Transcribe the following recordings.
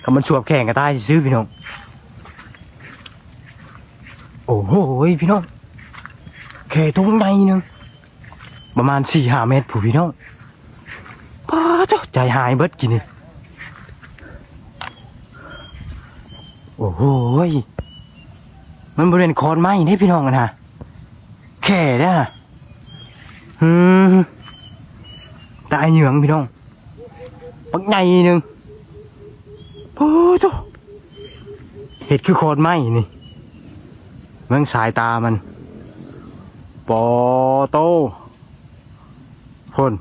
ຄັນມັນສວບແຂ້ງກໍຕາຍຊື່ໆ ພີ່ນ້ອງ. ໂອ້ໂຫ ພີ່ນ້ອງ ແຂ້ຕົວໃຫຍ່ໜຶ່ງ ປະມານສີ່ຫ້າແມັດພຸ້ນ ພີ່ນ້ອງ. ປາດໂທ້ ໃຈຫາຍເບິດກີ້ນີ້. ໂອ້ໂຫ ມັນບໍ່ແມ່ນຂອນໄມ້ເດ້ ພີ່ນ້ອງ ຫັ້ນນະ ແຂ້ເດ້. ອືມ ຕາຍເຫຍື້ອງ ພີ່ນ້ອງ ບັກໃຫຍ່ໜຶ່ງ. ໂອ້ໂທ້ ເຮັດຄືຂອນໄມ້ນີ້ ເບິ່ງສາຍຕາມັນ ປາໂທ້ ພຸ້ນ.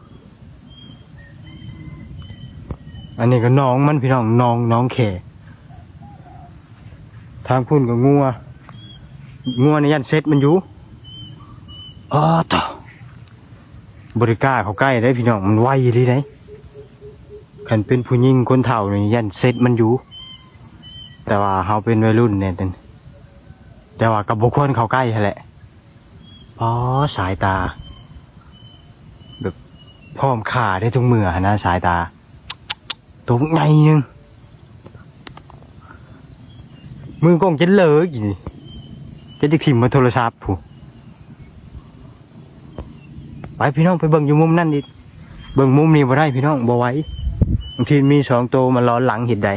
ອັນນີ້ກໍໜອງມັນ ພີ່ນ້ອງ ໜອງ ໜອງແຂ້. ທາງພຸ້ນກໍງົວ ງົວນີ້ຢ້ານເຊັດມັນຢູ່. ອາໂທ້ ບໍ່ໄດ້ກ້າເຂົ້າໃກ້ເດ້ ພີ່ນ້ອງ ມັນໄວອີ່ຫຼີເດ້. ຄັນເປັນຜູ້ຍິງຄົນເຖົ້ານີ້ຢ້ານເຊັດມັນຢູ່ ແຕ່ວ່າເຮົາເປັນໄວລຸ້ນແດ່ ແຕ່ວ່າກໍບໍ່ຄວນເຂົ້າໃກ້ຫັ້ນແຫຼະ. ອໍ ສາຍຕາ ແບບພ້ອມຂ້າໄດ້ທຸກເມື່ອຫັ້ນນະ ສາຍຕາ. ໂຕບັກໃຫຍ່ໜຶ່ງ ມືກ້ອງຈົນເລີກ ນີ້ ຈົນຈະຖິ້ມມາໂທລະສັບພຸ້ນ. ໄປພີ່ນ້ອງ ໄປເບິ່ງຢູ່ມຸມນັ້ນອີກ. ເບິ່ງມຸມນີ້ບໍ່ໄດ້ພີ່ນ້ອງ ບໍ່ໄຫວ. ບາງທີມີສອງໂຕມາລ້ອນຫຼັງເຮັດໃດ.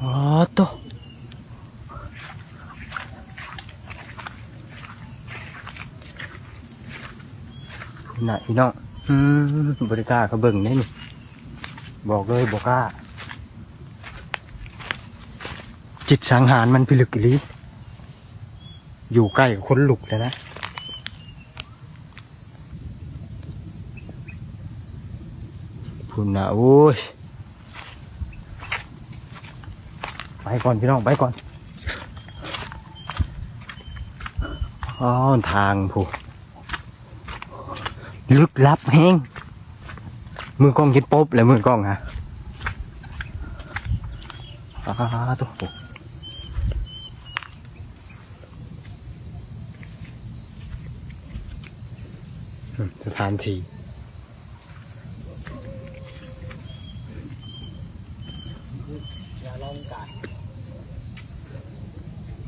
ອໍໂຕ ນະພີ່ນ້ອງ. ອືມ ບໍ່ໄດ້ກ້າເຂົ້າເບິ່ງເດ້ນີ້ ບອກເລີຍບໍ່ກ້າ. ຈິດສັງຫານມັນພິລຶກອີ່ຫຼີ ຢູ່ໃກ້ກໍຂົນລຸກແລ້ວນະ. ພຸ້ນນະ ໂອ້ຍ ໄປກ່ອນພີ່ນ້ອງ ໄປກ່ອນ. ອໍ ທາງພຸ້ນ ລຶກລັບແຮງ ມືກ້ອງຈິດປົບແລ້ວ ມືກ້ອງຫາ. ອາໂທ້ ສະຖານທີ່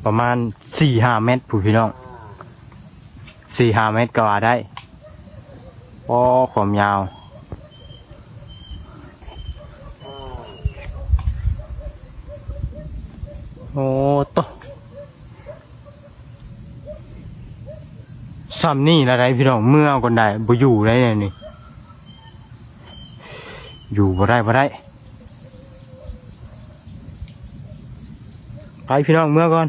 ປະມານສີ່ຫ້າແມັດພຸ້ນ ພີ່ນ້ອງ ສີ່ຫ້າແມັດກໍວ່າໄດ້. ອໍ ຄວາມຍາວ ໂອ້ໂຕ ຊ່ຳນີ້ລະໄດ໋ພີ່ນ້ອງ ເມືອເອົາກ່ອນໄດ໋ ບໍ່ຢູ່ໄດ໋ແນວນີ້ ຢູ່ບໍ່ໄດ້ ບໍ່ໄດ້. ໄປພີ່ນ້ອງ ເມືອກ່ອນ.